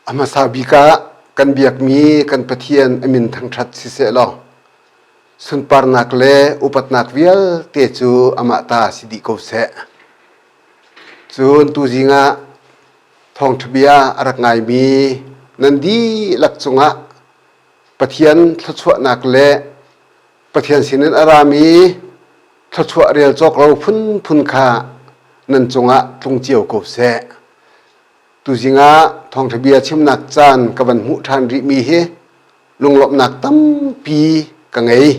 A hmasa bik ah kan biakmi kan Pathian a min thangṭhat siseh law sunparnak le upatnak vialte cu amah ta si dih ko seh. Cun tuzing ah thawngṭha bia a rak ngaimi nan dihlak cungah Pathian thluachuahnak le Pathian sinin a rami thluachuah rel cawk lo phunphun kha nan cungah tlung cio ko seh. Tuzing ah thawngṭha bia chimnak caan ka van hmuh ṭhan rihmi hi lunglawmhnak tampi ka ngei.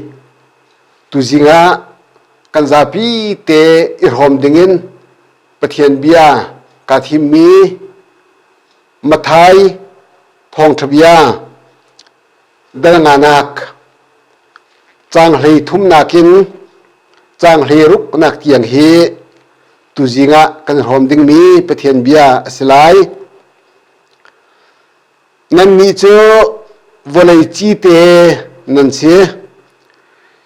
Tuzing ah kan zapi te i hrawm dingin Pathian bia kaa thimmi Matthai thawngṭha bia dal nganak caang hlei thumnak in caang hlei ruknak tiang hi tuzing ah kan hrawm dingmi Pathian bia a si lai. Nannih cu vawlei cite nan si.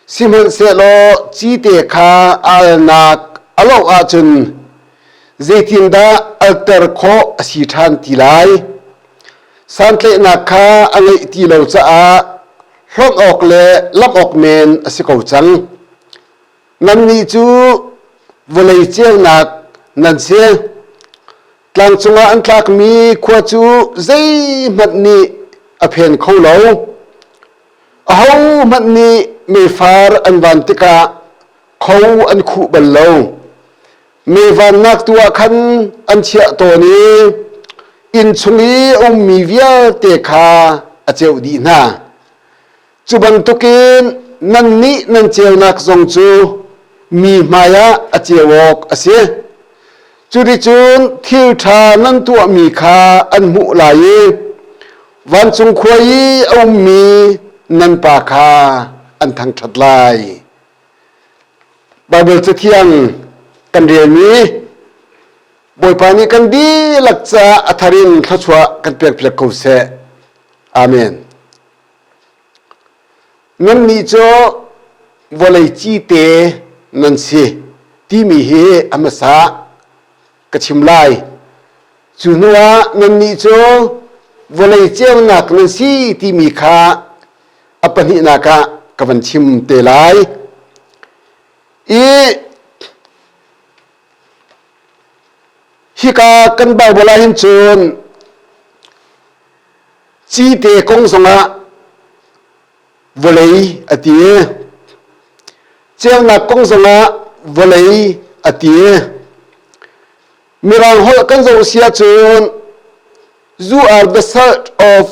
Sihmanhsehlaw cite kha alnak a loh ahcun zeitindah alter khawh a si ṭhan ti lai? Santlaihnak kha a ngeih ti lo caah hlonh awk le lamh awk men a si ko cang. Nannih cu vawlei ceunak nan si. Tlang cungah an tlakmi khua cu zeihmanh nih a phen kho lo. Ahohmanh nih meifar an van tikah kho an khuh bal lo. Meivannak tu ah khan an chiah tawn i inn chung i a ummi vialte kha a ceuh dih hna. Cu bantukin nannih nan ceunak zong cu mi hmaiah a ceu awk a si. Cuticun thil ṭha nan tuahmi kha an hmuh lai i vancung khua i a ummi nan Pa kha an thangṭhat lai. Baibal Cathiang kan relmi Bawipa nih kan dihlak caah a thar in thluachuah kan pekpiak ko seh. Amen. Nannih cu vawlei cite nan si timi hi a hmasa ka chim lai. Cu hnuah nannih cu vawlei ceunak nan si timi kha a pahnihnak ah ka van chim te lai. I hika kan Bible ah hin cun Cite kong zongah vawlei a ti. Ceunak kong zongah vawlei a ti. Mirang holh kan zoh si ahcun you are the salt of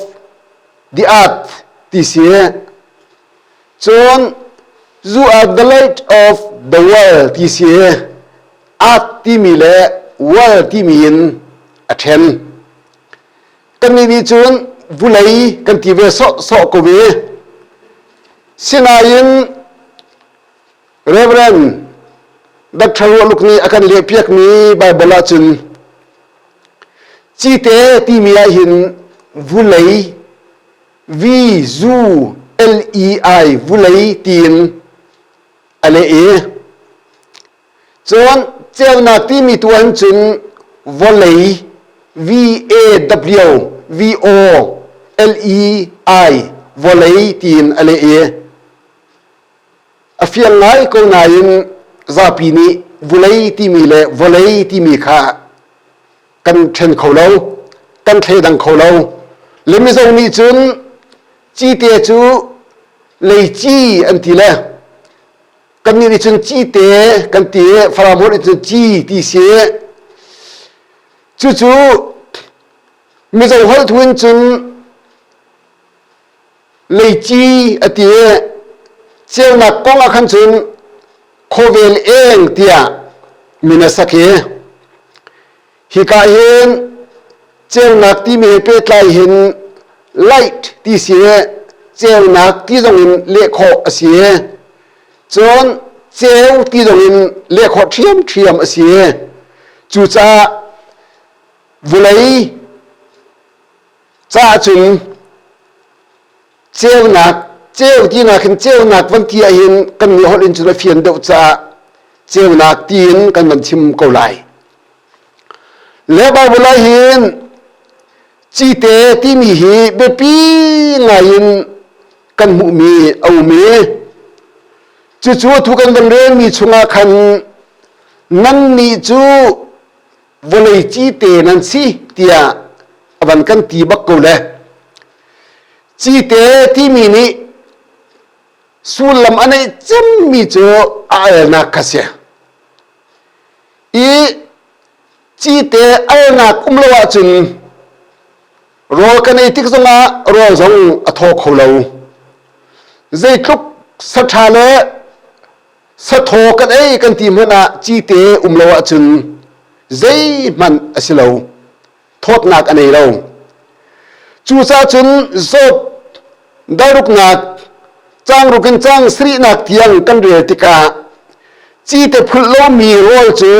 the earth ti si. Cun you are the light of the world ti si. Earth timi le world timi in a ṭhen. Kannih nih cun vulei kan ti ve sawhsawh ko ve. Sinain Reverend Dr. Ruahluk nih a kan lehpiakmi Bible ahcun cite timi ahhin vulei V U L E I vulei tiin a leh i Cun ceunak timi tu ahhin cun vawlei V-A-W V-O-L-E-I vawlei tiin a leh i a fiang ngai ko nain zapi nih vulei timi le vawlei timi kha kan ṭhen kho lo, kan thleidang kho lo. Le Mizo nih cun cite cu leici an ti le Kannih nih cun cite kan ti i Falam holh in cun ci ti si. Cucu Mizo holh thu in cun leici a ti i ceunak kong ah khan cun khawvel eng tiah min a sak i Hika hin ceunak timi he pehtlai hin light ti si i ceunak ti zong in leh khawh a si. Cun ceu ti zong in leh khawh ṭhiamṭhiam a si. Cucaah vawlei caah cun ceunak ceu tinak hin ceunak van ti ahhin kan nih holh in cun a fian deuh caah ceunak tiin kan van chim ko lai. Le Bible ah hin Cite timi hi biapi ngaiin kan hmuhmi a um i cucu atu kan van relmi chungah khan nannih cu vawlei cite nan si tiah a van kan ti bak ko le. Cite timi nih sullam a neih cemmi cu a alnak kha si. I cite alnak um lo ahcun rawl kan ei tik zongah rawl zong a thaw kho lo. Zeitluk saṭha le sathaw kan ei kan ti hmanh ah cite um lo ahcun zeihmanh a si lo. Thawtnak a nei lo. Cucaah cun Job dalruknak caangruk in caang sarihnak tiang kan rel tikah cite phulh lomi rawl cu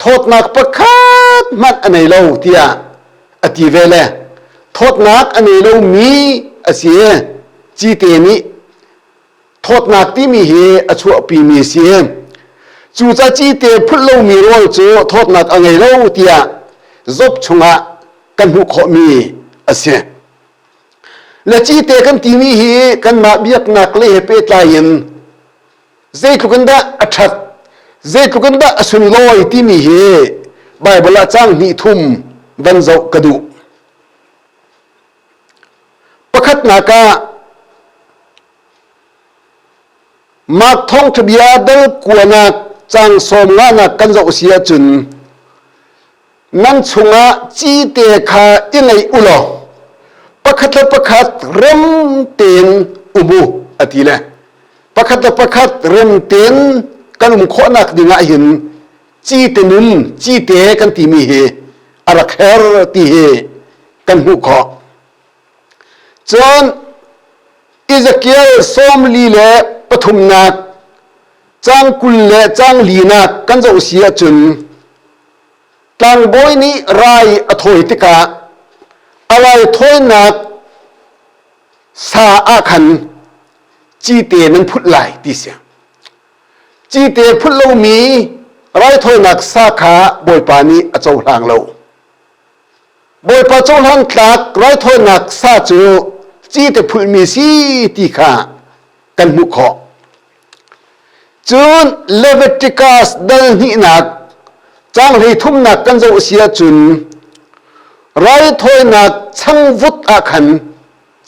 thawtnak pakhat hmanh a nei lo tiah a ti ve le thawtnak a nei lomi a si. Cite nih thawtnak timi hi a chuahpimi a si. Cucaah cite phulh lomi rawl cu thawtnak a ngei lo tiah Job chungah kan hmuh khawhmi a si. Le cite kan timi hi kanmah biaknak lei he pehtlai in zeitluk in dah a ṭhat, zeitluk in dah a sunlawi timi hi Baibal ah caang hnih thum van zoh ka duh. Pakhatnak ah Mark thawngṭha bia dal kuanak caang sawm nganak kan zoh si ahcun nan chungah cite kha i ngeih u law pakhat le pakhat rem tein um u a ti le pakhat le pakhat rem tein kan um khawhnak ding ah hin cite nun cite kan timi hi a rak her ti hi kan hmuh khawh. Cun Ezekiel sawmli le pathumnak caang 20 le caang linak kan zoh si ahcun tlangbawi nih rai a thawi tikah a raithawinak sa ah khan cite nan phulh lai ti si. Cite phulh lomi raithawinak sa kha Bawipa nih a cohlang lo. Bawipa cohlan tlak raithawinak sa cu cite phulhmi si ti kha kan hmuh khawh. Cun Leviticus dal hnihnak caang hleithumnak kan zoh si ahcun raithawinak changvut ah khan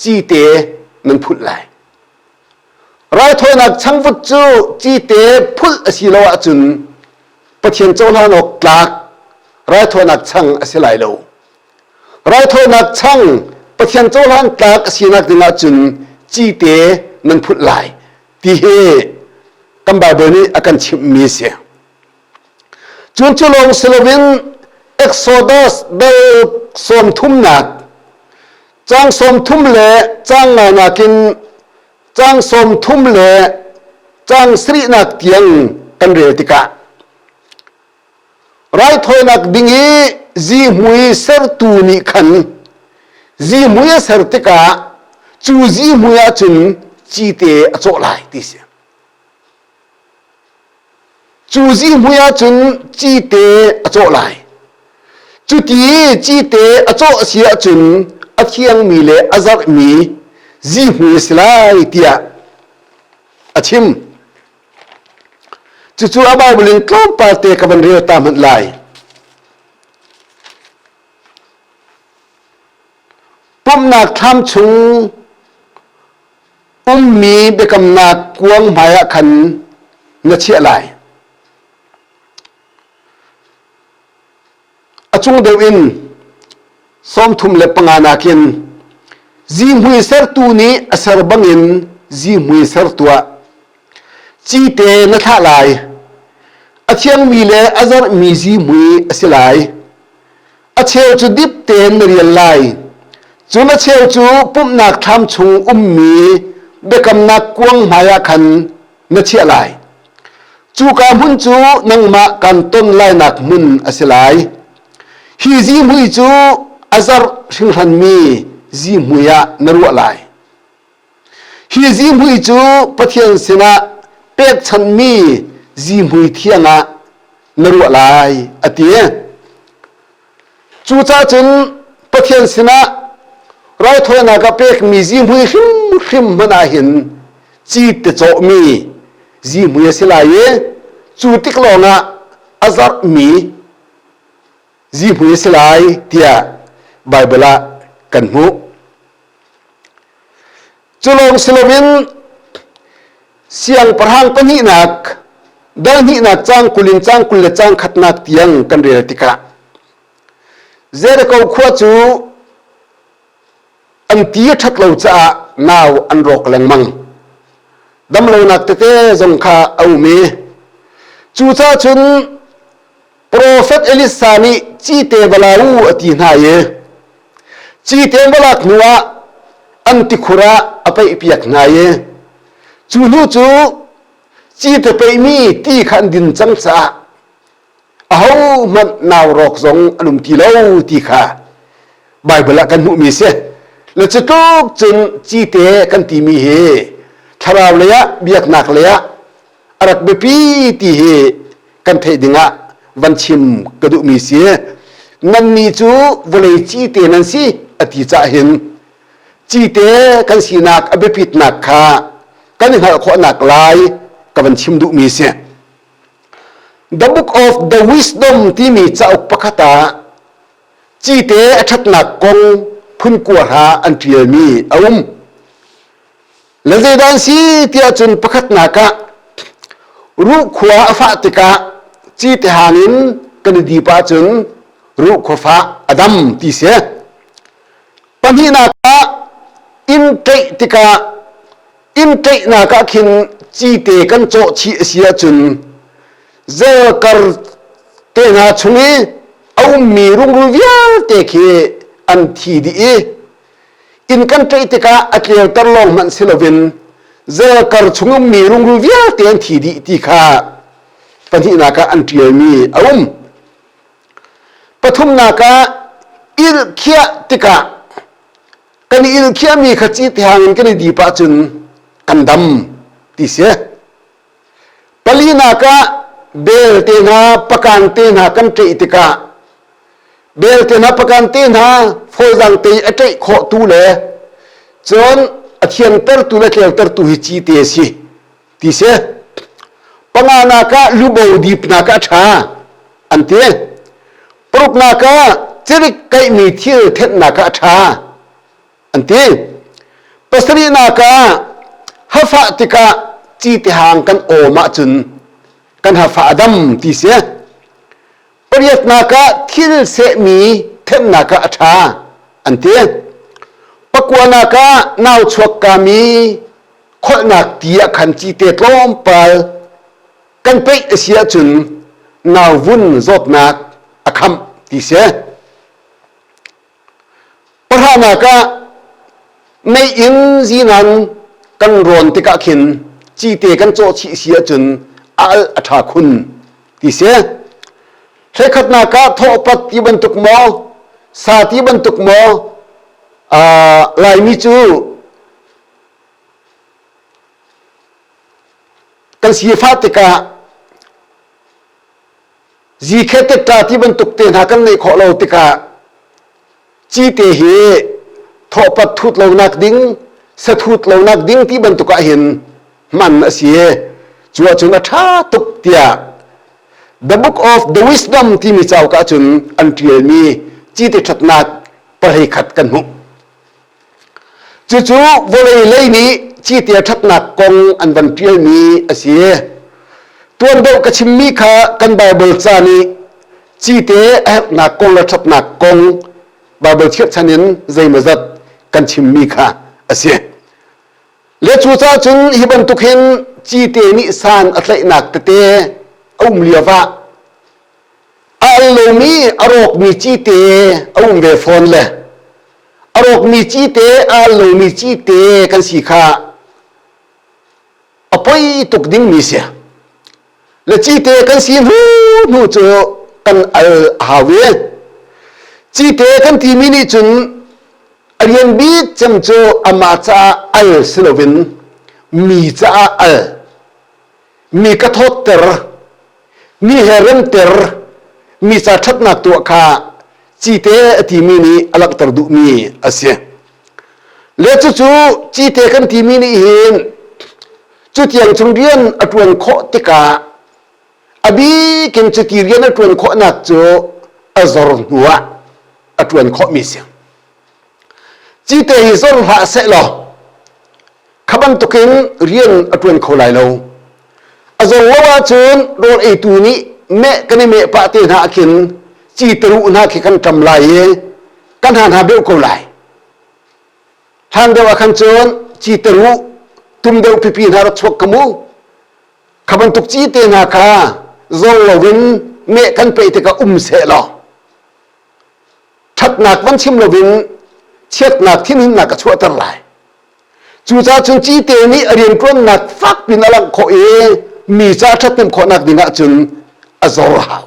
cite nan phulh lai. Raithawinak changvut cu cite phulh a si lo ahcun Pathian cohlan awk tlak raithawinak chang a si lai lo. Raithawinak chang Pathian cohlan tlak a sinak ding ahcun cite nan phulh lai ti hi kan Baibal nih a kan chimhmi a si. Cun cu lawng si loin Exodus dal sawmthumnak caang 30 le caang nganak in caang 30 le caang sarihnak tiang kan rel tikah raithawinak ding i zihmui sertu nih khan zihmui a ser tikah cu zihmui ahcun cite a cawh lai ti si. Cu zihmui ahcun cite a cawh lai. Cuti cite a cawh a si ahcun a thiangmi le a zarhmi zihmui a si lai tiah a chim. Cucu a Baibal in tlawmpal te ka van rel ta hmanh lai. Pumhnak thlam chung ummi biakamnak kuang hmaiah khan na chiah lai. A cung deuh in 35 nakin zihmui sertu nih a ser bangin zihmui ser tuah. Cite na thlah lai. A thiangmi le a zarhmi zihmui a si lai. A cheu cu dip tein na rial lai. Cun a cheu cu pumhnak thlam chung ummi biakamnak kuang hmaiah khan na chiah lai. Cuka hmun cu nangmah kan ton lainak hmun a si lai. Hi zihmui cu a zarh hringhranmi zihmui ah na ruah lai. Hi zihmui cu Pathian sinah pekchanhmi zihmui thiang ah na ruah lai, a ti. Cucaah cun Pathian. Pathian sinah raithawinak a pekmi zihmui hrimhrim hmanh ah hin cite cawhmi zihmui a si lai i cu tik lawngah a zarhmi zihmui a si lai tiah Baibal ah kan hmuh. Cu lawng si loin siangpahrang pahnihnak dal hnihnak caang 20 in caang 21 tiang kan rel tikah Jericho khua cu an ti a ṭhat lo caah nau an rawk lengmang. Damlonak tete zong kha a um i cucaah cun Profet Elisa nih cite va la u a ti hna i cite va lak hnuah an tikhur ah a peihpiak hna i cu hnu cu cite peihmi ti kha an din cang caah ahohmanh nau rawk zong an um ti lo ti kha Baibal ah kan hmuhmi si. Le cu tluk cun cite kan timi hi thlarau lei ah biaknak lei ah a rak biapi ti hi kan theih dingah van chim ka duhmi si. Nannih cu vawlei cite nan si a ti cah hin cite kan sinak a biapitnak kha kan i hngalh khawhnak lai ka van chim duhmi si. The Book of the Wisdom timi cauk pakhat ah cite a ṭhatnak kong phun kuahra an ṭialmi a um. Le zeidah an si tiah cun pakhatnak ah ruhkhua a fah tikah cite hang in kan i dip ahcun ruhkhua fah a dam ti si. Pahnihnak ah inn ṭeih tikah inn ṭeihnak ah khin cite kan cawh chih a si ahcun zelkar te hna chung i a ummi rungrul vialte khi an thi dih i inn kan ṭeih tikah a tleuter lawng hmanh si loin zelkar chung ummi rungrul vialte an thi dih ti kha pahnihnak ah an ṭialmi a um. Pathumnak ah ilkhiah tikah kan i ilkhiahmi kha cite hang in kan i dip ahcun kan dam ti si. Palinak ah bel te hna pakan te hna kan ṭeih tikah bel te hna pakan te hna fawizang te a ṭeih khawh tu le cun a thiantertu le tleutertu hi cite a si ti si. Panganak ah lubo dipnak ah a ṭha an ti. Paruknak ah cirik kaihmi thil thenhnak ah a ṭha an ti. Pasarihnak ah hafah tikah cite hang kan awm ahcun kan hafah a dam ti si. Pariatnak ah thil sehmi thenhnak ah a ṭha an ti. Pakuanak ah nau chuakkami kholhnak ti ah khan cite tlawmpal kan peih a si ahcun nauvun zawtnak a khamh ti si. Pahranak ah meiinn zinan kan rawn tikah khin cite kan cawh chih si ahcun a al a ṭha khun ti si. Hlekhatnak ah thawhpat ti bantuk maw, sa ti bantuk maw, Laimi cu kan sifah tikah zikhetetṭa ti bantuk te hna kan neih khawh lo tikah cite hi thawhpat thut lonak ding sathut lonak ding ti bantuk ah hin hman a si cu ahcun a ṭha tuk tiah The Book of the Wisdom timi cauk ahcun an ṭialmi cite ṭhatnak pahlei khat kan hmuh. Cucu vawlei lei nih cite ṭhatnak kong an van ṭialmi a si. Tuan deuh ka chimmi kha kan Baibal ca nih cite a herhnak kong le ṭhatnak kong Baibal chirhchan in zeimawzat kan chimmi kha a si. Le cucaah cun hi bantuk hin cite nih san a tlaihnak tete a um lio ah a al lomi a rawkmi cite a um ve fawn le a rawkmi cite a al lomi cite kan si kha a poi tuk dingmi si. Le cite kan si hnu hnu cu kan al a hau ve. Cite kan timi nih cun a rian bik cem cu amah caah al si loin mi caah al, mi ka thawtter, mi he remter, mi ca ṭhatnak tuah kha. Cite a timi nih a langhter duhmi a si. Le cucu cite kan timi nih hin cutiang cung rian a ṭuan khawh tikah a bikin cuti rian a ṭuan khawhnak cu a zor hnuah a ṭuan khawhmi si. Cite hi zor hlah seh law kha bantukin rian a ṭuan kho lai lo. A zor lo ahcun rawl eitu nih meh kan i meh pah te hna ah khin cite ruh hna khi kan ṭam lai i kan ha hna beuh ko lai. Hlan deuh ah khan cun cite ruh tum deuh pipi hna rak chuak ka mu. Kha bantuk cite hna kha zor loin meh kan peih tikah um seh law ṭhatnak van chim loin chiatnak thinhunnak a chuahter lai. Cucaah cun cite nih a rianṭuannak fak pin a langh khawh i mi ca ṭhathnem khawhnak ding ahcun a zor hau.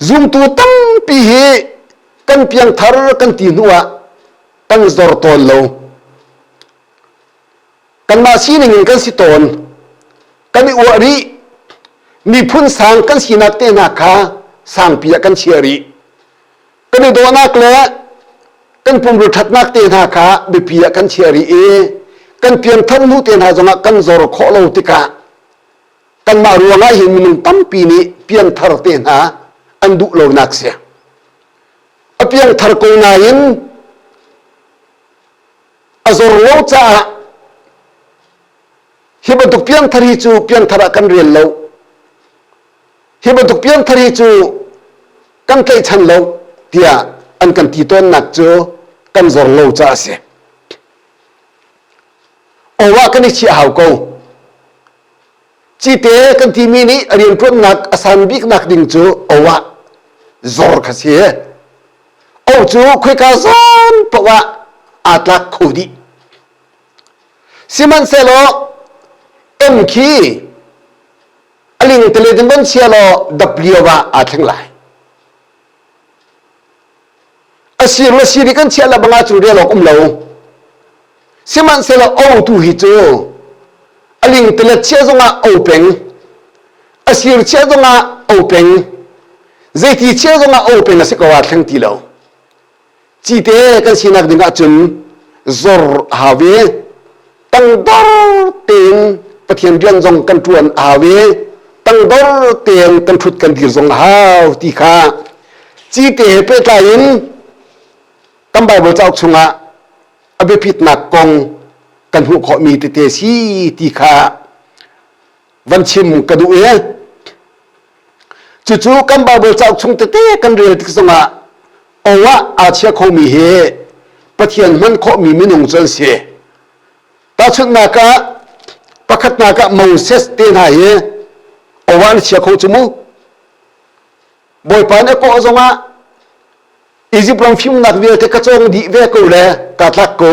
Zumtu tampi hi kan piangthar kan ti hnu ah kan zor tawn lo. Kanmah sining in kan si tawn. Kan i uah rih. Miphun sang kan sinak te hna kha sangpi ah kan chia rih. Kan i dawhnak le kan pumrul ṭhatnak te hna kha biapi ah kan chia rih i kan pianthar hnu te hna zongah kan zor khawh lo tikah kanmah ruangah hin minung tampi nih pianthar te hna an duh lonak si. A piangthar ko nain a zor lo caah hi bantuk piangthar hi cu piangthar ah kan rel lo. Hi bantuk piangthar hi cu kan tlaihchan lo tiah an kan ti tawnnak cu kan zor lo caah a si. Aw kan i chiah hau ko. Cite kan timi nih a rianṭuannak a san biknak ding cu aw zor kha si. O cu khoika zawn paoh ah aa tlak kho dih. Sihmanhsehlaw M khi a lingtalet in von chia law dap lio ah aa thleng lai. A sir le sir i kan chiah le bang ahcun rial awk um lo. Sihmanhsehlaw o tu hi cu a lingtalet chia zongah o peng, a sir chia zongah o peng, zeiti chia zongah o peng a si ko aa thleng ti lo. Cite kan sinak ding ahcun zor a hau ve. Tangdor tein Pathian rian zong kan ṭuan a hau i tangdor tein kan ṭhut kan dir zong a hau ti kha cite he pehtlai in kan Baibal cauk chungah a biapitnak kong kan hmuh khawhmi tete si ti kha van chim ka duh i cucu kan Baibal cauk chung tete kan rel tik zongah oah aa chia khomi hi Pathian hman khawhmi minung cu an si. Tahchunhnak ah pakhatnak ah Moses te hna hi oah an chia kho cu mu. Bawipa nih a kawh zongah Izipt ram fimnak vialte ka cawng dih ve ko le kaa tlak ko.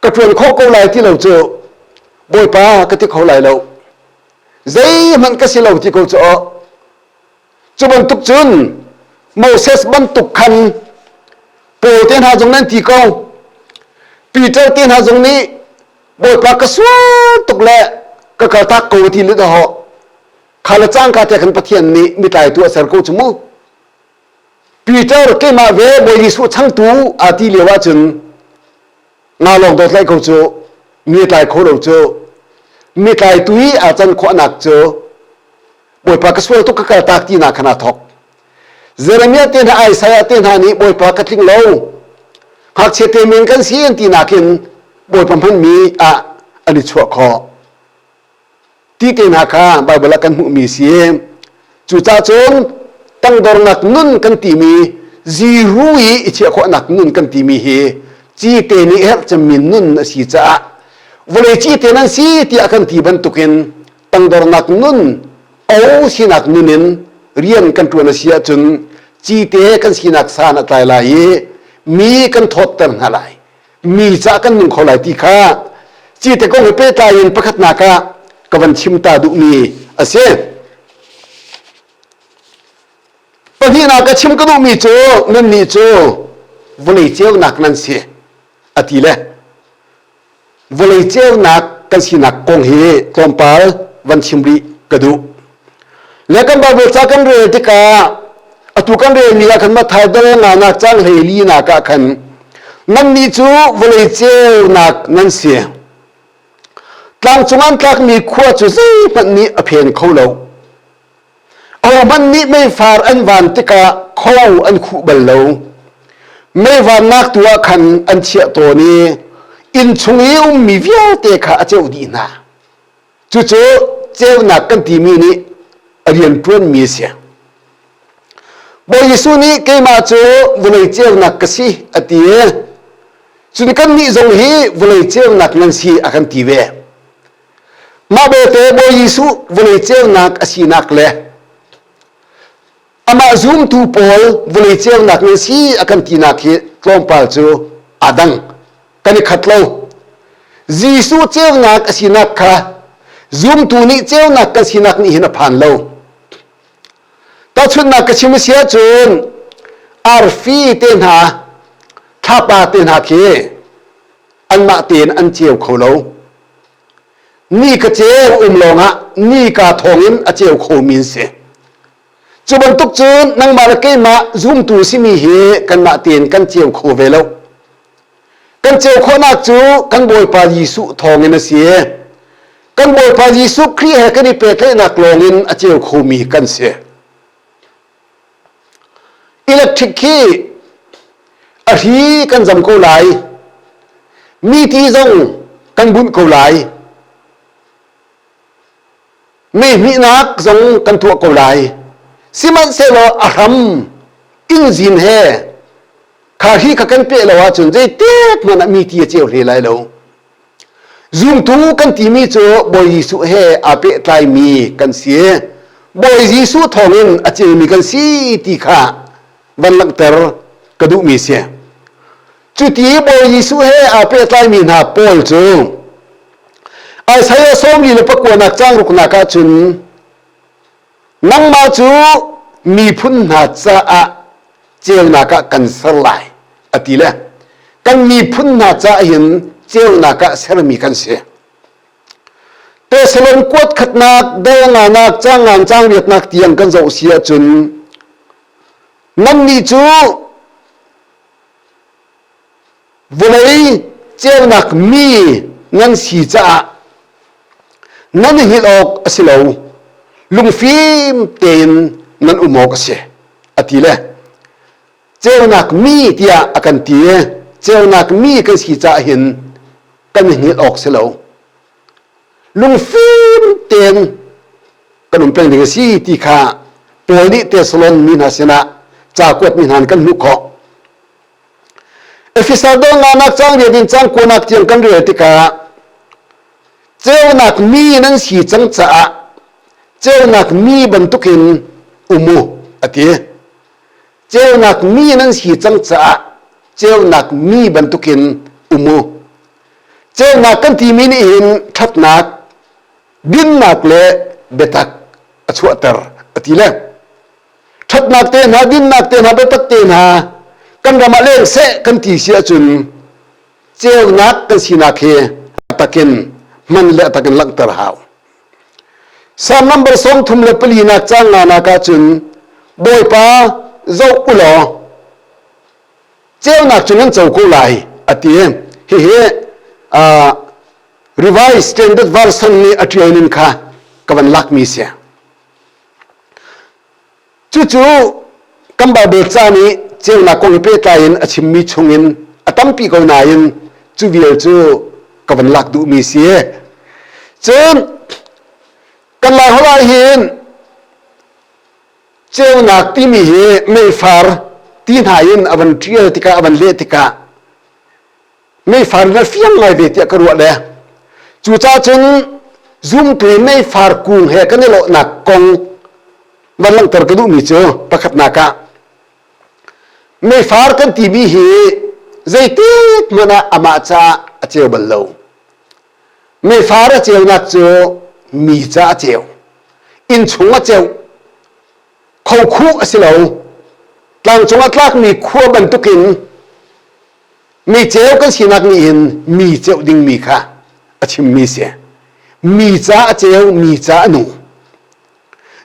Ka ṭuan khawh ko lai ti lo cu Bawipa ka ti kho lai lo. Zeihmanh ka si lo ti ko cu aw. Cu bantuk cun Moses bantuk khan Paul te hna zong nan ti ko. Peter te hna zong nih Bawipa ka sual tuk le ka kaltak ko ti le dahawh. Kha le cangka te khan Pathian nih mitlaitu a ser ko cu mu. Peter keimah ve Bawi Jesuh changtu aa ti lio ahcun nga lawng dawt lai ko cu mi tlai kho lo cu mi tlaitu i aa can khawhnak cu Bawipa ka sual tuk ka kaltak ti nak khan aa thawk. Jeremiah te hna Isaiah te hna nih Bawipa ka tling lo ngakchia te men kan si an ti nakin Bawipa hmanmi ah an i chuah khawh. Ti te hna kha Baibal ah kan hmuhmi si. Cucaah cun tangdornak nun kan timi ziru i i chiah khawhnak nun kan timi hi cite nih herh cemmi nun a si caah vawlei cite nan si tiah kan ti bantukin tangdornak nun o sinak nun in rian kan ṭuan a si ahcun cite kan sinak san a tlai lai i mi kan thawtter hna lai. Mi cah kan nung kho lai ti kha cite kong he pehtlai in pakhatnak ah ka van chim ta duhmi a si. Pahnihnak ka chim ka duhmi cu nannih cu vawlei ceunak nan si a ti le vawlei ceunak kan sinak kong hi tlawmpal van chim rih ka duh. Le kan Bible ca kan rel tikah Atu kan relmi ah khan Matthai dal nganak cang 14 nak ah khan nannih cu vawlei ceunak nan si. Tlang cung an tlakmi khua cu zeihmanh nih a phen kho lo. Ahohmanh nih meifar an van tikah kho an khuh bal lo. Mei vannak tu ah khan an chiah tawn i inn chung i ummi vialte kha a ceuh dih hna. Cucu ceunak kan timi nih a rianṭuanmi a si. Bawi Jesuh nih keimah cu vawlei ceunak ka si a ti i cun kannih zong hi vawlei ceunak nan si a kan ti ve. Mah belte Bawi Jesuh vawlei ceunak a sinak le amah zumtu pawl vawlei ceunak nan si a kan tinak hi tlawmpal cu aa dang. Kan i khat lo. Jesuh ceunak a sinak kha zumtu nih ceunak kan sinak nih hin a phan lo. Tahchunhnak ka chim a si ahcun arfi te hna, thlapa te hna khi anmah tein an ceu kho lo. Ni ka ceu um lawngah ni ka thawngin a ceu khomi an si. Cu bantuk cun nangmah le keimah zumtu simi hi kanmah tein kan ceu kho ve lo. Kan ceu khawhnak cu kan Bawipa Jesuh thawngin a si. Kan Bawipa Jesuh Khrih he kan i pehtlaihnak lawngin a ceu khomi kan si. Electric khi a hri kan zam ko lai. Mi ti zong kan bunh ko lai. Mei hmihnak zong kan tuah ko lai. Sihmanhsehlaw a hram inzin he kha hri kha kan peh lo ahcun zeitik hmanh ah mi ti a ceu hle lai lo. Zumtu kan timi cu Bawi Jesuh he aa pehtlaimi kan si. Bawi Jesuh thawngin a ceumi kan si ti kha van langhter ka duhmi si. Cuti Bawi Jesuh he aa pehtlaimi hna pawl cu Isaiah 49 caang ruknak ahcun nangmah cu miphun hna caah ceunak ah kan ser lai a ti le kan miphun hna caah hin ceunak ah sermi kan si. Tesalon kuat khatnak dal nganak caang ngan caang riatnak tiang kan zoh si ahcun nannih cu Vawlei ceunak mi nan si caah nan i hngilh awk a si lo, lungfim tein nan um awk a si, a ti le ceunak mi tiah a kan ti i ceunak mi kan si caah hin kan i hngilh awk si lo. Lungfim tein kan um peng ding a si ti kha Paul nih Tesalon mi hna sinah ca kuatmi hna in kan hmuh khawh. Efesa dawtnak cang rian in cang kuanak tiang kan rel tikah ceunak mi nan si cang caah ceunak mi bantukin um u a ti. Ceunak mi nan si cang caah ceunak mi bantukin um u. Ceunak kan timi nih hin ṭhatnak, dinnak le biatak a chuahter a ti le. Ṭhatnak te hna, dinnak te hna, biatak te hna kan ram ah leng seh kan ti si ahcun ceunak kan sinak hi a takin hman le a takin langhter hau. Salm number 34 nak caang nga nak ahcun Bawipa zoh u law ceunak cu nan co ko lai a ti. Hihi uh, Revised Standard Version nih a ṭial ning kha ka van lakmi si. Cucu kan Baibal ca nih ceunak kong he pehtlai in a chimmi chungin a tampi ko nain cu vial cu ka van lak duhmi si. Cun kan Laiholh ah hin ceunak timi hi meifar ti hna in a van ṭial tikah a van leh tikah meifar na fiang ngai ve tiah ka ruah le cucaah cun zumtu i meifar kung he kan i lawhnak kong van langhter ka duhmi cu pakhatnak ah meifar kan timi hi zeitik hmanh ah amah caah a ceu bal lo meifar a ceunak cu mi ca a ceu innchung a ceu khokhuh a si lo tlangcung a tlakmi khua bantukin Mi ceu kan sinak nih hin mi ceuh dingmi kha a chimmi si. Mi ca a ceu, mi ca a nung.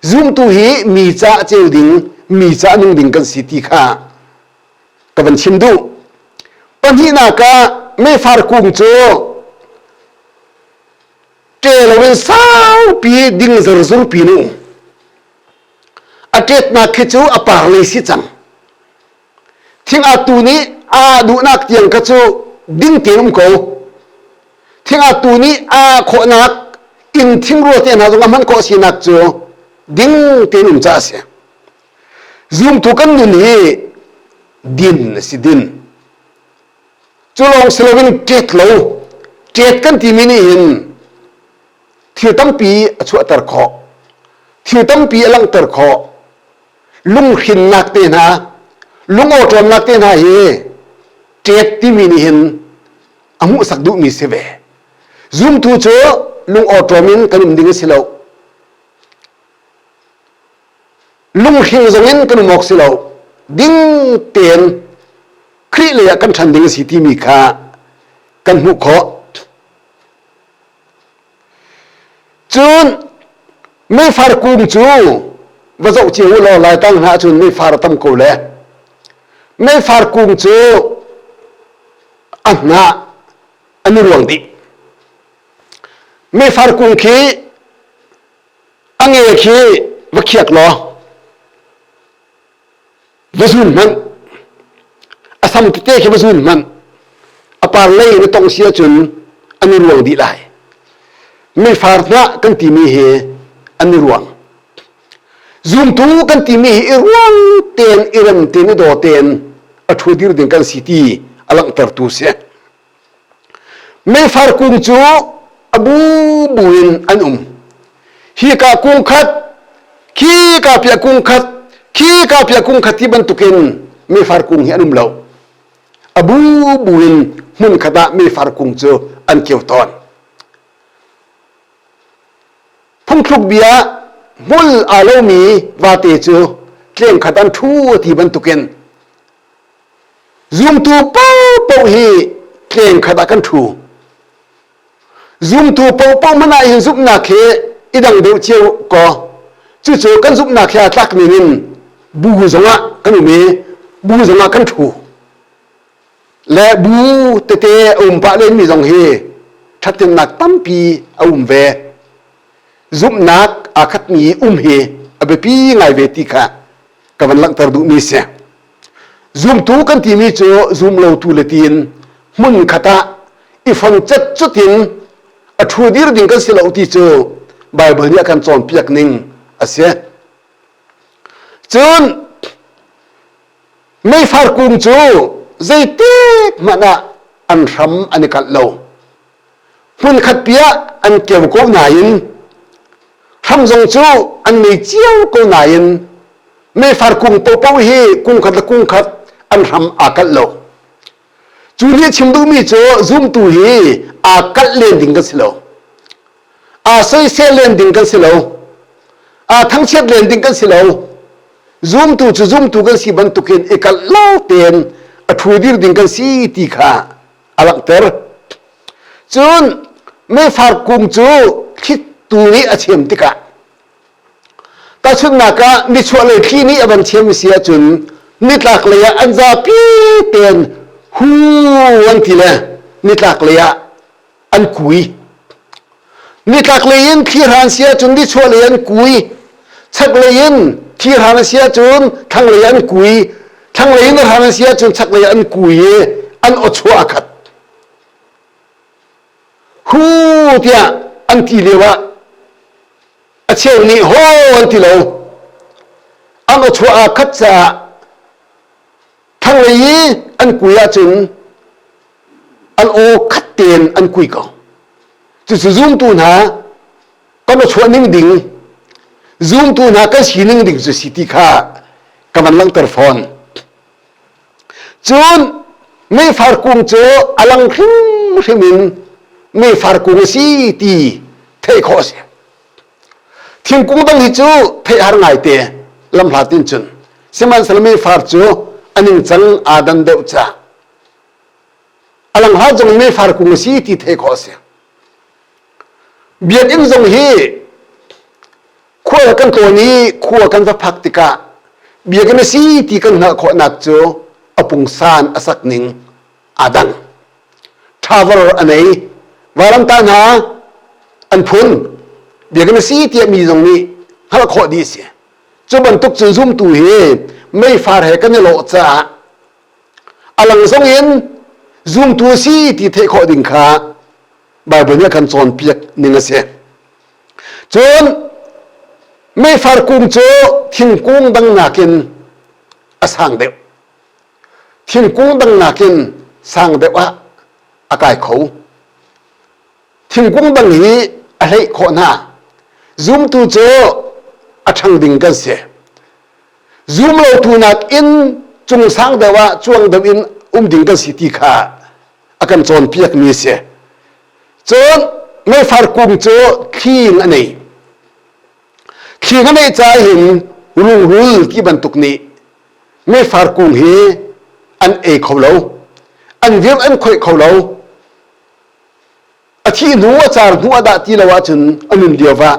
Zumtu hi mi ca a ceu ding, Mi ca nung ding kan si ti kha ka van chim duh. Pahnihnak ah meifar kung cu ṭe loin saupi ding zerzur pi nu a ṭetnak khi cu a par lei si cang. Thing atu nih aa duhnak tiang kha cu ding tein um ko. Thing atu nih aa khawhnak inn thingrua te hna zong a hman khawh sinak cu ding tein um ca a si. Zumtu kan nun hi din a si din. Cu lawng si loin ṭet lo. Ṭet kan timi nih hin thil tampi a chuahter khawh. Thil tampi a langhter khawh. Lunghrinnak te hna, lungawṭawmnak te hna hi ṭet timi nih hin a hmuhsak duhmi si ve. Zumtu cu lungawṭawm in kan um ding a si lo. Lunghring zongin kan um awk si lo. Ding tein Khrih lei ah kan ṭhan ding a si timi kha kan hmuh khawh. Cun meifar kung cu va zoh cio u law Laitlang hna ahcun meifar a tam ko le meifar kung cu a hnah an i ruang dih. Meifar kung khi a nge khi va khiak law va zun hmanh a sam tete khi va zun hmanh a par lei na tong si ahcun an i ruang dih lai. Meifar hnah kan timi hi an i ruang. Zumtu kan timi hi i ruang tein i rem tein i daw tein a ṭhu dir ding kan si ti a langhtertu si. Meifar kung cu a bubu in an um. Hika kung khat, khi ka piah kung khat, khi ka piah kung khat ti bantukin meifar kung hi an um lo. A bubu in hmun khat ah meifar kung cu an keu tawn. Phungthluk bia hmul aa lomi vate cu tleng khat an ṭhu ti bantukin Zumtu paohpaoh hi tleng khat ah kan ṭhu. Zumtu paohpaoh hmanh ah hin zumhnak hi i dang deuh cio kaw cucu kan zumhnak he aa tlak ning in bu zongah kan um i bu zongah kan ṭhu. Le bu tete a um pah lenmi zong hi ṭhathnemnak tampi a um ve. Zumhnak aa khatmi um hi a biapi ngai ve ti kha ka van langhter duhmi si. Zumtu kan timi cu zumlotu le tiin hmun khat ah i fon cetcut in a ṭhu dir ding kan si lo ti cu Baibal nih a kan cawnpiak ning a si. Cun meifar kung cu zeitik hmanh ah an hram an i kalh lo. Hmunkhat pi ah an keu ko nain hram zong cu an nei cio ko nain meifar kung paohpaoh hi kung khat le kung khat an hram aa kalh lo. Cu nih a chim duhmi cu zumtu hi aa kalh len ding kan si lo. Aa soisel len ding kan si lo. Aa thangchiat len ding kan si lo. Zumtu cu zumtu kan si bantukin i kalh lo tein a ṭhu dir ding kan si ti kha a langhter. Cun meifar kung cu thlitu nih a chem tikah tahchunhnak ah nichuahlei thli nih a van chem si ahcun nitlak lei ah an zapi tein hu an ti le nitlak lei ah an kui. Nitlak lei in thli hran si ahcun nichuahlei an kui. Chaklei in thli hran a si ahcun thlanglei an kui. Thlanglei in a hran a si ahcun chaklei an kui i an awchuah a khat. Hu tiah an ti lio ah a cheu nih haw an ti lo. An awchuah aa khat caah thlanglei i an kui ahcun an aw khat tein an kui ko. Cucu zumtu hna kan awchuah ning ding, zumtu hna kan sining ding cu si ti kha ka van langhter fawn. Cun meifar kung cu a lang hrimhrim in meifar kung a si ti theih khawh a si. Thingkung dang hi cu theih har ngaite lamhlat in cun sihmanhsehlaw meifar cu a ningcang aa dan deuh ca a langhlat zong meifar kung a si ti theih khawh a si. Biakinn zong hi khual kan tlawn i khua kan va phak tikah Biakinn a si ti kan hngalh khawhnak cu a pungsan a sak ning aa dang. Tower a nei. Vailamtah hna an phun. Biakinn a si tiah mi zong nih hngalh khawh dih a si. Cu bantuk cun zumtu hi meifar he kan i lawh caah a lang zong in zumtu a si ti theih khawh ding kha Baibal nih a kan cawnpiak ning a si. Cun meifar kung cu thingkung dang nakin a sang deuh. Thingkung dang nakin sang deuh ah a kai kho. Thingkung dang hi a hleih khawh hna. Zumtu cu a ṭhang ding kan si. Zum lotu nakin cung sang deuh ah cuang deuh in um ding kan si ti kha a kan cawnpiakmi a si. Cun meifar kung cu thling a nei. Thling a neih caah hin rungrul ti bantuk nih meifar kung hi an ei kho lo. An virh an khoih kho lo. A thih hnu a car hnu a dah ti lo ahcun a nun lio ah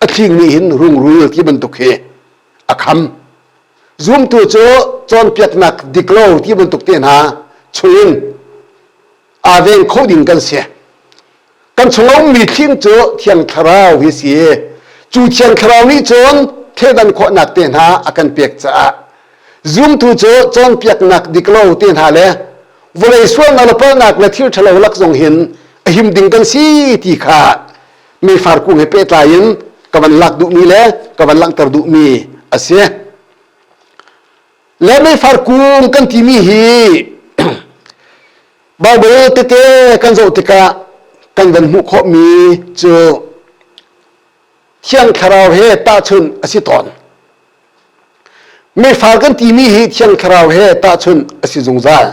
a thling nih hin rungrul ti bantuk hi a kham. Zumtu cu cawnpiaknak dik lo ti bantuk te hna chungin aa veng kho ding kan si. Kan chung a ummi thling cu Thiang Thlarau hi si. Cu Thiang Thlarau nih cun thleidan khawhnak te hna a kan pek caah zumtu cu cawnpiaknak dik lo te hna le vawlei sualnak le palhnak le thil ṭhalo lak zong hin a him ding kan si ti kha meifar kung he pehtlai in ka van lak duhmi le ka van langhter duhmi a si. Le meifar kung kan timi hi Baibal tete kan zoh tikah kan van hmuh khawhmi cu Thiang Thlarau he tahchunh a si tawn. Meifar kan timi hi Thiang Thlarau he tahchunh a si zungzal.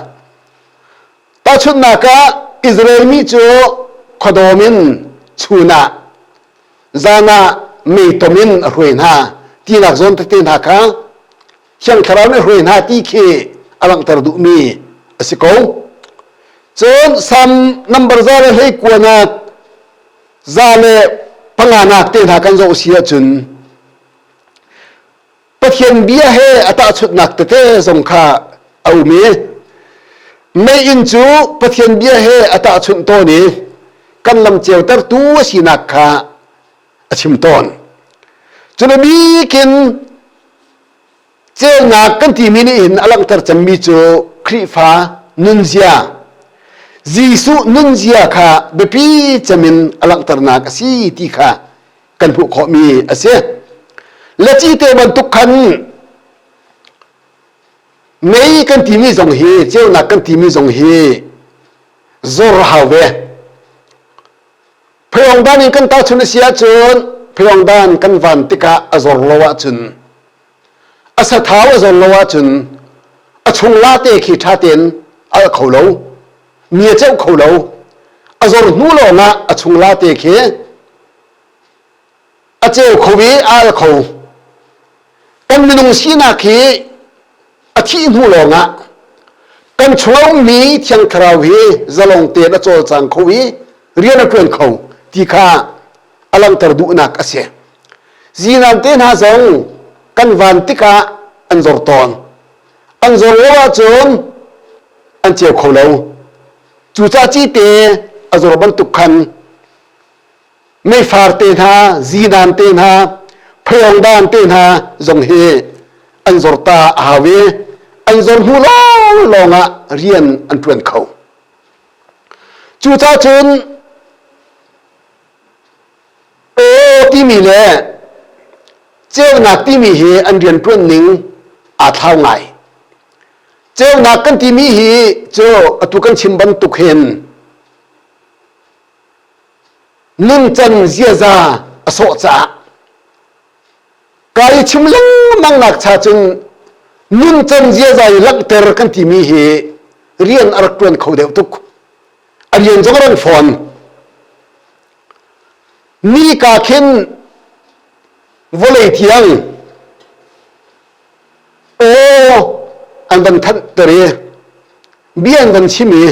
Tahchunhnak ah Israel mi cu khuadawm in chun ah zan ah meitom in a hruai hna tinak zawn tete hna kha Thiang Thlarau nih a hruai hna ti khi a langhter duhmi a si ko. Cun Salm nambar 129nak 105nak te hna kan zoh si ahcun Pathian bia he a tahchunhnak tete zong kha a um i meiinn cu Pathian bia he a tahchunh tawn i kan lam ceutertu a sinak kha a chim tawn. Cun a bikin ceunak kan timi nih hin a langhter cemmi cu Khrihfa nunzia Jesuh nunzia kha biapi cem in a langhternak a si ti kha kan hmuh khawhmi a si. Le cite bantuk khan mei kan timi zong hi ceunak kan timi zong hi zor hau ve. Phayongdan in kan tahchun a si ahcun phayongdan kan van tikah a zor lo ahcun a sathau a zor lo ahcun a chung late khi ṭha tein a kho lo mi a ceuh kho lo a zor hnu lawngah a chung late khi a ceu kho i a al kho. Kan minung sinak hi a thih hnu lawngah kan chung a ummi Thiang Thlarau hi zalong tein a cawlcang kho i rian a ṭuan kho ti kha a langhter duhnak a si. Zinan te hna zong kan van tikah an zor tawn. An zor lo ahcun an ceu kho lo. Cucaah cite a zor bantuk khan meifar te hna, zinan te hna, phayongdan te hna zong hi an zor ta a hau i an zor hnu lawnglawng ah rian an ṭuan kho. Cucaah cun aw timi le ceunak timi hi an rianṭuan ning aa thlau ngai. Ceunak kan timi hi cu atu kan chim bantuk hin nuncan ziaza a sawh caah kai chim lengmang nak cha cun nuncan ziaza i langhter kan timi hi rian a rak ṭuan kho deuh tuk a rian zong a rang fawn nika khin vawlei thiang aw an van thanhter i bia an van chim i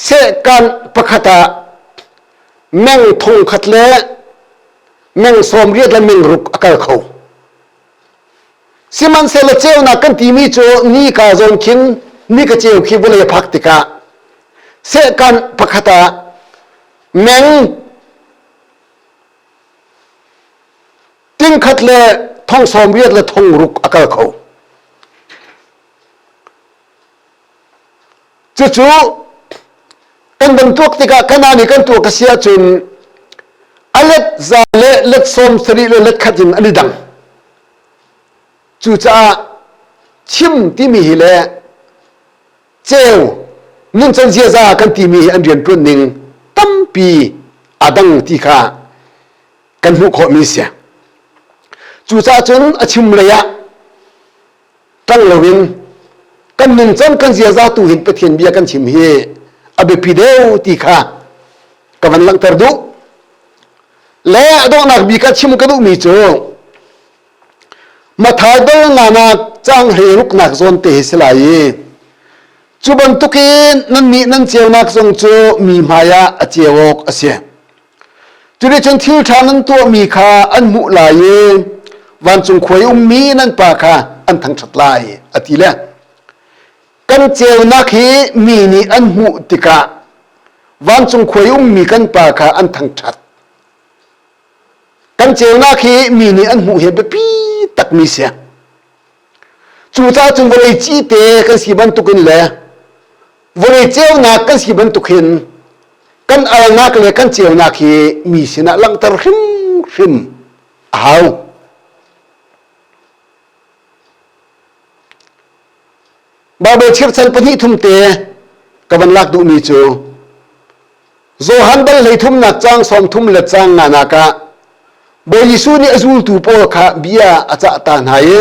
sehkan pakhat ah meng thong khat le meng 80 le meng ruk a kal kho. Sihmanhsehlaw ceunak kan timi cu nika zawn khin nika ceu khi vawlei a phak tikah sehkan pakhat ah meng tingkhat le thong 80 le thong ruk a kal kho. Cucu kan van tuak tikah kanaan i kan tuak a si ahcun a let za le let 70 le let khat in an i dang. Cucaah chim timi hi le ceu nuncan ziaza kan timi hi an rianṭuan ning tampi a dang ti kha kan hmuh khawhmi si. Cucaah cun a chim lei ah ṭang loin kan nuncan kan ziaza tu hin Pathian bia kan chim hi a biapi deuh ti kha ka van langhter duh. Le a donghnak bik ah chim ka duhmi cu Mathai dal nganak cang hlei ruknak zawn te hi si lai i cu bantukin nannih nan ceunak zong cu mi hmaiah a ceu awk a si. Cuticun thil ṭha nan tuahmi kha an hmuh lai i vancung khua i ummi nan Pa kha an thangṭhat lai, a ti le. Kan ceunak hi mi nih an hmuh tikah vancung khua i ummi kan Pa kha an thangṭhat. Kan ceunak hi mi nih an hmuh hi biapi takmi si. Cucaah cun vawlei cite kan si bantukin le vawlei ceunak kan si bantuk hin kan alnak le kan ceunak hi mi sinah langhter hrimhrim a hau. Baibal chirchan pahnih thum te ka van lak duhmi cu Johan dal hleithumnak caang 30 le caang nganak ah Bawi Jesuh nih a zultu pawl kha bia a cah ta hna i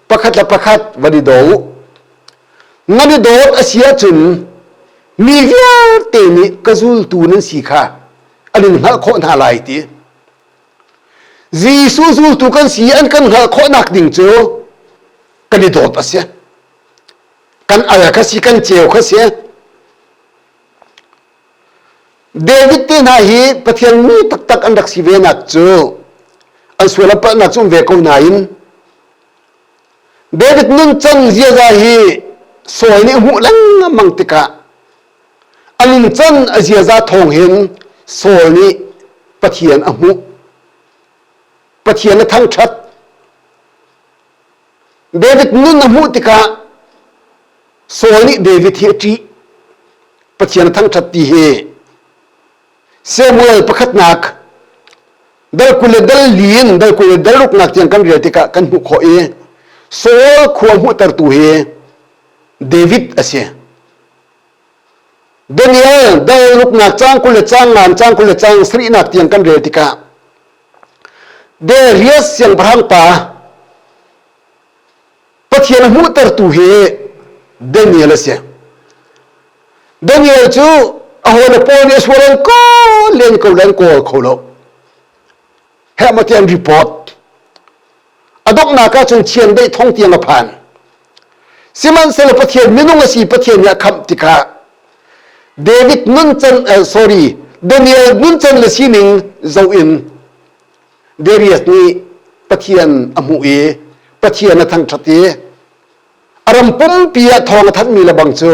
pakhat le pakhat van i daw u. Nan i dawt a si ahcun mi vialte nih ka zultu nan si kha an in hngalh khawh hna lai ti. Jesuh zultu kan si an kan hngalh khawhnak ding cu kan i dawt a si. Kan al kha si, kan ceu kha si. David te hna hi Pathian mi taktak an rak si ve nak cu an sual a palhnak cu um ve ko nain David nuncan ziaza hi Saul nih hmuh lengmang tikah a nuncan a ziaza thawng hin Saul nih Pathian a hmuh. Pathian a thangṭhat. David nun a hmuh tikah Saul nih David hi a ṭih. Pathian a thangṭhat ti hi Samuel pakhatnak dal 20 le dal li in dal 20 le dal ruknak tiang kan rel tikah kan hmuh khawh i Saul khua hmuhtertu hi David a si. Daniel dal ruknak caang 20 le caang ngan caang 20 le caang sarihnak tiang kan rel tikah Darius siangpahrang pa Pathian a hmuhtertu hi Daniel a si. Daniel cu a hawile pawl nih a sual an kawl len ko le an kawl kho lo. Heh maw ti an report. A donghnak ah cun chiandeih thong tiang a phan. Sihmanhsehlaw Pathian minung a si Pathian nih a khamh tikah David nuncan sorry Daniel nuncan le sining zoh in Darius nih Pathian a hmuh i Pathian a thangṭhat i a ram pumpi ah thawng a thanhmi le bang cu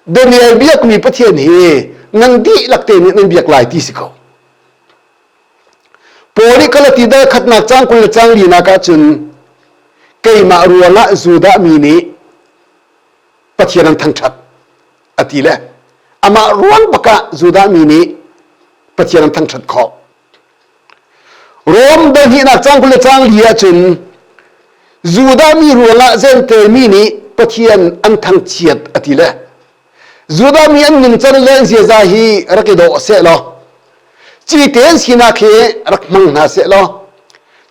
Daniel biakmi Pathian hi nan dihlak te nih nan biak lai ti si ko. Paul nih Galati dal khatnak caang 20 le caang linak ahcun keimah ruangah Judah mi nih Pathian an thangṭhat a ti le amah ruang bak ah Judah mi nih Pathian an thangṭhat khawh. Rom dal hnihnak caang 20 le caang li ahcun Judah mi ruangah Jentail mi nih Pathian an thangchiat a ti le Judah mi an nuncan le an ziaza hi rak i dawh seh law cite an sinak hi rak hmang hna seh law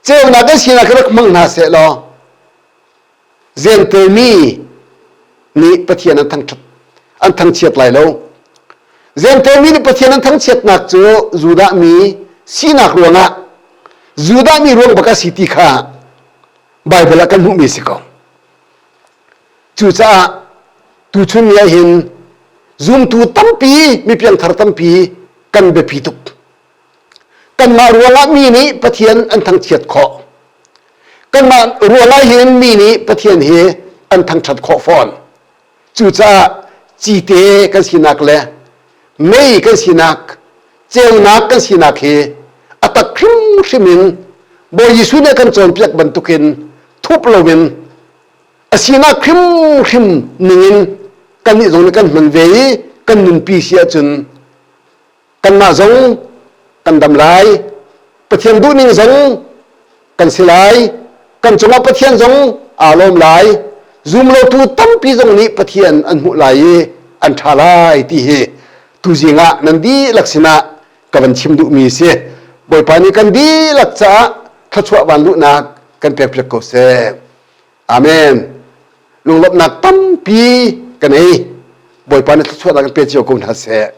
ceunak an sinak hi rak hmang hna seh law Jentail mi nih Pathian an thangṭhat an thangchiat lai lo. Jentail mi nih Pathian an thangchiatnak cu Judah mi sinak ruangah Judah mi ruang bak a si ti kha Baibal ah kan hmuhmi si ko. Cucaah tuchun ni ah hin zumtu tampi mi piangthar tampi kan biapi tuk. Kanmah ruangah mi nih Pathian an thangchiat khawh. Kanmah rual ah hin mi nih Pathian hi an thangṭhat khawh fawn. Cucaah cite kan sinak le mei kan sinak, ceunak kan sinak hi a tak hrimhrim in Bawi Jesuh nih a kan cawnpiak bantukin thup loin a sinak hrimhrim ningin kannih zong nih kan hman ve i kan nunpi si ahcun kanmah zong kan dam lai, Pathian duhning zong kan si lai, kan cungah Pathian zong aa lawm lai, zumlotu tampi zong nih Pathian an hmuh lai i an ṭha lai ti hi tuzing ah nan dihlak sinah ka van chim duhmi a si. Bawipa nih kan dihlak caah thluachuah vanluhnak kan pekpiak ko seh. Amen. Lunglawmhnak tampi ka nei. Bawipa nih thluachuahnak kan pe cio ko hna seh.